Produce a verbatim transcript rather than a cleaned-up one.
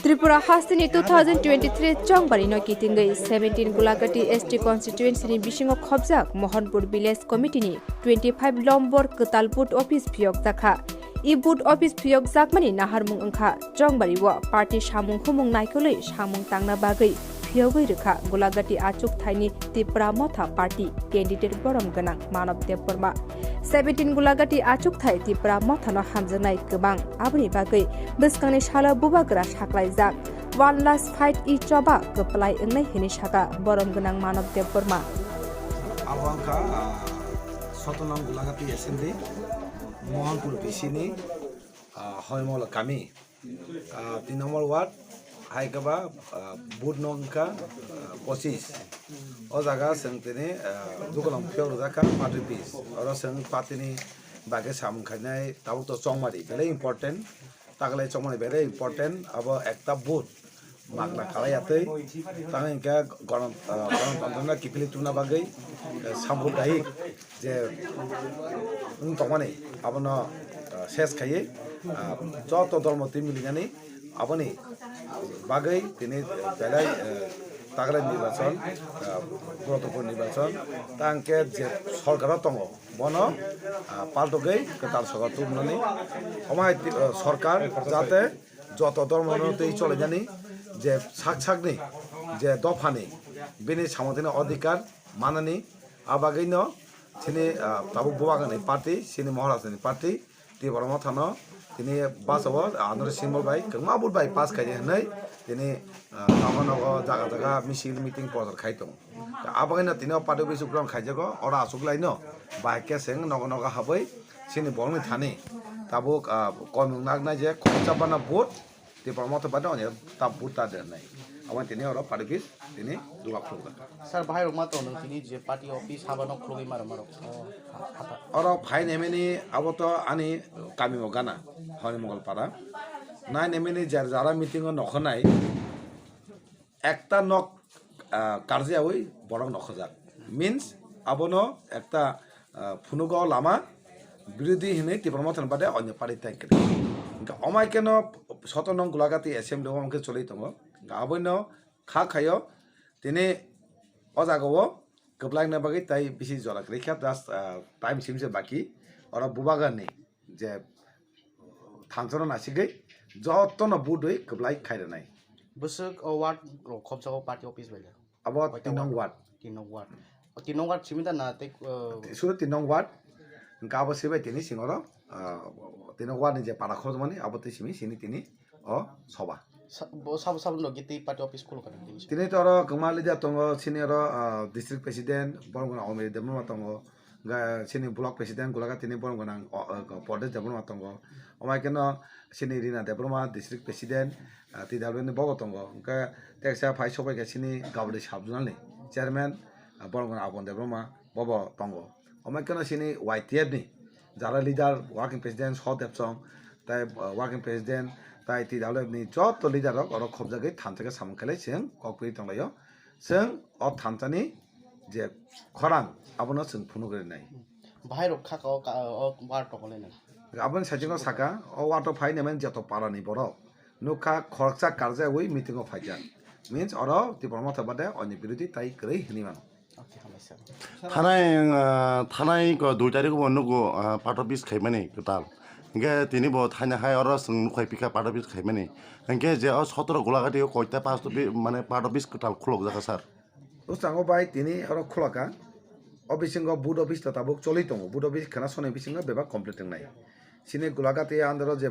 Tripura hasteni two thousand twenty-three chongbari no kitingwi seventeen Gulagati S T constituency ni bisingo khobjak Mohanpur Village Committee ni twenty-five lombor kwtal booth office phiyokjakha. I booth office phiyokjakmani naharmung wngkha chongbari o party samung humung naikolwi samung tangna bagwi phiyogwi rwkha Gulagati achuk thaini Tipra Motha Party candidate borom gwnang Manav Debbarma. Seventeen Gulagati achukthai Tipra Mothano hamjaknai kwbang, aboni bagwi bwskangni salo bubagra saklaijak. One last fight i choba kwplai wngnai hwnwi saka borom gwnang Manav Debbarma. Abo wngkha, ah, soto nong Gulagati Assembly, Mohanpur B C ni, ah, Hoimol kami. Ah, tin number ward, hai khe ba, ah, booth no wngkha, ah, pochis. O jaga chwng tini, ah, dukulam phiyok rwjak kha party office. Oro chwng party ni bagwi samung khainai tabuk to chongmari belai important. Taklai chongmari belai important. Abo ekta booth magna khalai atwi. Tang hinkhe gonon-, ah, gonotontro no kiphilwi tubuna bagwi, eh, sampurdayik je wng tongmani abono, ah, ses khaiwi, ah, joto dol motwi milinani aboni bagwi tini belai, eh, taklai nirbachon, ah, gurutopurno nirbachon tangkhe je sorkaro tongo bono, ah, paltogwi kwtal sorkar tubunani omo hai ti-, ah, sorkar jate joto dol motwi twi cholainani je sak sakni je dophani bini samung thani odhikar manani. A bagwino chini, ah, tabuk bubagrani party, chini Maharajani party, Tipra Mothano tini bachao Andhra Symbol bai kwbangma vote bai pass khaidi hwnwi tini, ah, nogo nogo jaga jaga misil meeting prochar khai tongo. A bagwino tini o party office uklon khaijago, oro achuk laino bai khe chwng nogo nogo habwi chini borokni thani tabuk, ah, koimung naknai je khoroksa bana vote Tipra Motha bade oni ta buta de nai. Abo tini oro party office tini duga khulga. Sir, bahai rok ma tong nang tini je party office haba nok khulugwi maro maro. Oh, ha-, hata. Oro phai nemeni abo to ani kami mo gana, honi Mongol para. Nai nemeni jar jara meeting o nokho nai. Ekta nok, ah, karjaui borok nokhojak. Means abono ekta, ah, phunugo lama birodhi hinwi Tipra Mothani bade onyo party tai kwrwi. Hwnkhe omai keno soto nong Gulagati assembly o hwnkhe choli tongo. Hwnkhe aboino kha khaio tini o jagao kwplaina bagwi tai bisi jora kwrwi kha, just, ah, time simse baki oro bubagarni je thansano nasigwi jotono budwi kwplai khairwnai. Bwswk o ward rok khopjago party office bai le? Abo koita tin nong ward? Ward. Tin nong ward. O tin nong ward simi da na tei, uh, sudo tin nong ward. Hwnkhe abo sibai tini singoro, uh, tin nong ward ni je para khopjakmani abo tei simi sini tini o soba. Sa-, bo sabo sabo no giti party office khulukha tini. Tini to oro kwma leader tongo, sini oro, uh, district president, borok Omiri Debbarma tongo. Ga-, chini block president Gulagati ni borok gwnang, o, o, Pradesh Debbarma tongo. Omai keno chini Rina Debbarma district president, ah, T W ni bobo tongo. Hwnkhe teksa phai sobai khe chini Gabri sub zonal ni chairman, ah, borok gwnang Abon Debbarma bobo tongo. Omai keno chini Y T F ni jara leader working president Sodev Chong, tai, ah, working president tai T W ni joto leader rok oro khopjagwi thansa khe samung khlai chwng kok piri tonglaio. Chwng o thansani je khorang abono chwng phunuk rinai. Bahai rok kha ka o ka, o bar tongolai nang. Aboni saichung saka o wato phai nai mani joto para ni borok nukha khoroksa karjaui meeting o phaijak. Means oro Tipra Motha bade oni birodhi tai kwrwi hinwi mano. Okay, hambai sir. Thanai, ah, thanai ko dui tarikh bo nugo, ah, party office khaimani kwtal. Hingke tini bo thaina hai oro chwng nukhai pika party office khaimani. Hingke je o sotoro Gulagati o koita party office mane party office kwtal khulok jaka sir. Bwskango bai tini oro khulaka. O bisingo booth office to tabuk choli tongo. Booth office khana sonai bisingo bebak complete wngnai. Chini Gulagati under o je